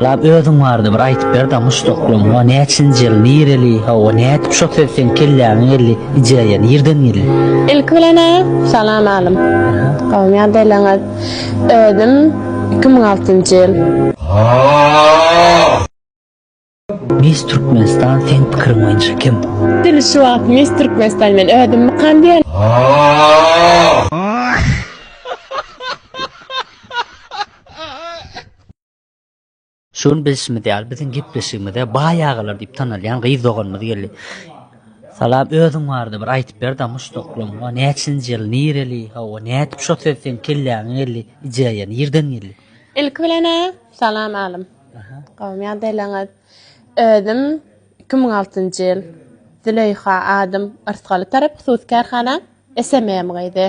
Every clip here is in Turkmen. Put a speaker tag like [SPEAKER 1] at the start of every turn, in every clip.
[SPEAKER 1] Salam özüň barada bir aýtyp berdä muşdaklam hawa näçinji ýyl nireli hawa nädip şo söz seň kelläňe geldi ideýa nirden geldi.
[SPEAKER 2] Ilki bilen-ä salam alym. Gowmy ýagdaýlaryňyz? Özüm 2006-njy ýyl.
[SPEAKER 1] Miss Türkmenistan seň pikiriň boýunça kim?
[SPEAKER 2] Dil şu wagt Miss Türkmenistan men özümmikam diýen.
[SPEAKER 1] Şu gün bilşimiz ýaly biziň gepleşigimize Baý agalar diýip tanalýan gyz doganymyz geldi. Salam özüň barada bir aýtyp berdä muşdaklam hawa näçinji ýyl nireli hawa nädip şo söz seň kelläňe geldi ideýa nirden geldi.
[SPEAKER 2] Ilki bilen-ä salam alym. Gowmy ýagdaýlaryňyz? Özüm 2006-njy ýyl Züleýha adym Yrsgaly tarap hususy kärhana SMM gyzy.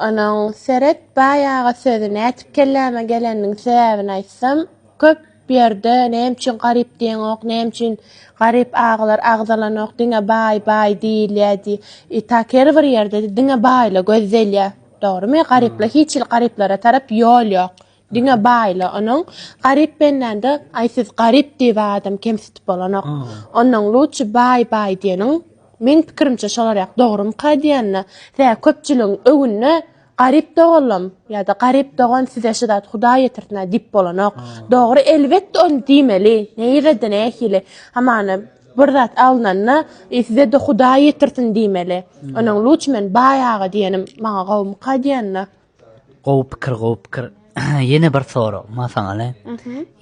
[SPEAKER 2] Onuň seret baý aga sözi nätip kelläme geleniniň sebäbini aýtsam, köp ýerde näme üçin garyp diýeňok, näme üçin garyp agalar agzalanok, diňe baý baý diýilýär diý. I tak her bir ýerde diňe baýla gözdelýär. Dogrymy? Garyplar hiç hili garyplara tarap ýol ýok. Diňe baýla onuň garyp bendände aý siz garyp diýip adam kemsitip bolanok. Onnoň luçy baý baý diýeniň meň pikirimçe şolar ýak dogrumyka diýende sebäbi köpçüligiň öňünde garyp doganlam ýa-da garyp dogan size şu zat hudaý ýetirsin diýip bolanok. Dogry elbetde ony diýmeli nirede nähili hamana bir zat alnanda e, size-de hudaý ýetirsin diýmeli. Onuň luçy men baý aga diýenim maňa gowumyka diýende.
[SPEAKER 1] Gowy pikir gowy pikir. Ýene bir soragym bar saňa le.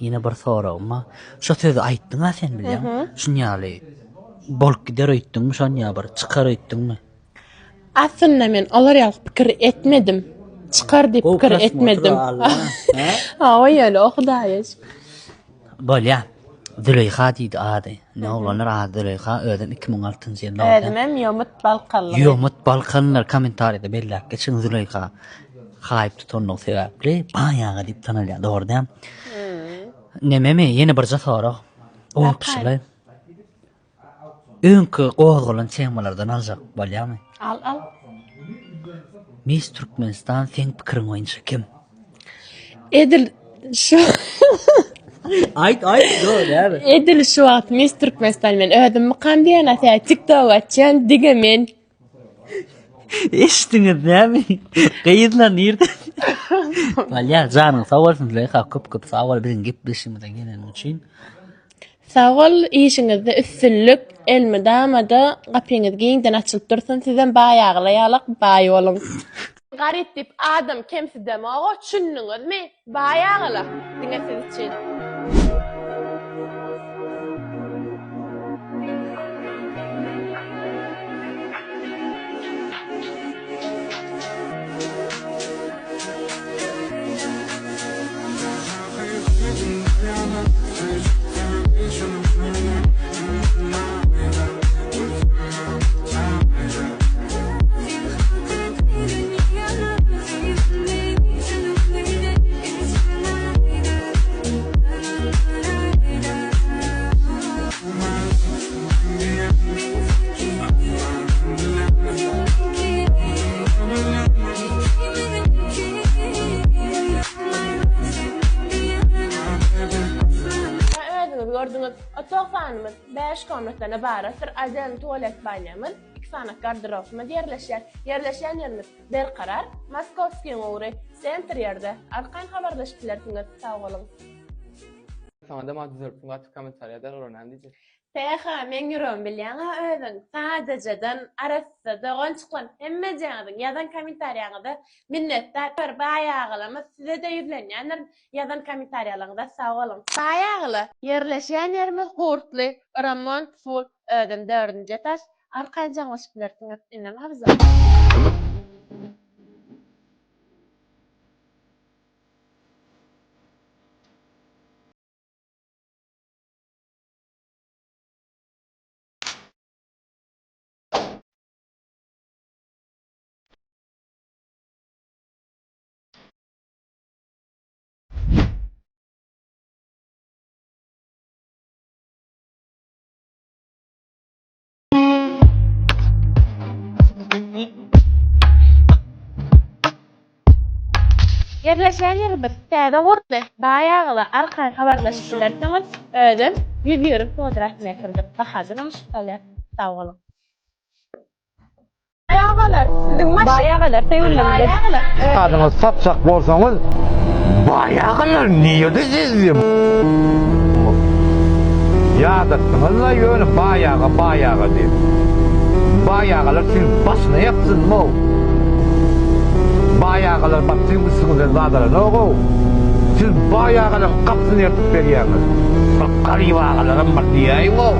[SPEAKER 1] Ýene bir soragym bar. Şo sözi aýtdyň-a sen bilýäň. Şun ýaly bolup gider öýtdüňmi şon ýa bir çykar öýtdüňmi?
[SPEAKER 2] Aslynda men olar ýaly pikir etmedim. Çykar diýip pikir etmedim. Hawa ýöne o Hudaýa şükür.
[SPEAKER 1] Bolýa. Züleýha diýdi ady. Ne oglanlar ady Züleýha özem 2006-njy ýylda dogdy.
[SPEAKER 2] Özümem ýomut balkanly.
[SPEAKER 1] Ýomut balkanlylar kommentariýada belläp geçiň Züleýha haýyp tutanlygy sebäpli baý aga diýip tanalýar dogry däl. Nememi ýene birje sorag. Opşyly. Öňki gozgalan temalardan aljak bolýamy?
[SPEAKER 2] Al al.
[SPEAKER 1] Miss Türkmenistan seň pikiriň boýunça kim?
[SPEAKER 2] Edil şu
[SPEAKER 1] Aýt aýt ýok näme?
[SPEAKER 2] Edil şu wagt Miss Türkmenistan men özümmikam diýen asa TikTok açýan diňe men.
[SPEAKER 1] Eşitdiňiz näme? Gyzlar nirde? Bolýa janyň sag bolsun Züleýha köp köp sag bol biziň gepleşigimize geleniň üçin.
[SPEAKER 2] Sag bol işiňizde üstünlik elmydamada gapyňyz giňden açylyp dursun sizem baý agla ýalak baý boluň. Garyp diýip adam kemsidemoga düşündiňizmi baý agala diňe siz üçin. Özüňiz gördüňiz, otag sanymyz 5 komnatdan ybaratdyr. Aden tualet banýamyz, 2 sany garderobymyz ýerleşýär. Ýerleşýän ýerimiz Berkarar, Moskowskiň ugry, sentr ýerde. Arkaýyn habarlaşyp bilersiňiz. Sag boluň.
[SPEAKER 3] Saňa-da maňa düzelipsiň gaty kommentariýa ýazar olar näme diýjek.
[SPEAKER 2] PH meň ýüregimi bilýäňä özüň sadajadan arassa dogançyklam hemmejäňiziň ýazan kommentariýaňyza minnetdar baý agalamyz sizede ýüzlenýändirin ýazan kommentariýalaňyza sag boluň. Baý agala ýerleşýän ýerimiz Gurtly remont full özem dördünji etaž arkaýyn jaňlaşyp bilersiňiz indem abzal. Ýerleşýän ýerimiz Täze Gurtly, Baý agalar arkaýyn habarlaşyp bilersiňiz. Özem 120 kwadrat metrdir. Bahasy dymyşyk bolýar. Sag boluň. Baý agalar, siziň maşyn. Baý agalar, söýgülim. Baý agalar.
[SPEAKER 4] Adyňyzy satjak bolsaňyz Baý agalar nirde siz diýip. Ýadatdyňyzla ýöne baý aga baý aga diýip. Baý agalar siziň başyna ýapsyn-mow. Baý agalar baryp siziň üstüňizden zat alanok-ow. Siz baý agalaryň gapysyny ýyrtyp berýäňiz. Bir garyp agalaram bar diýäýiň-ow.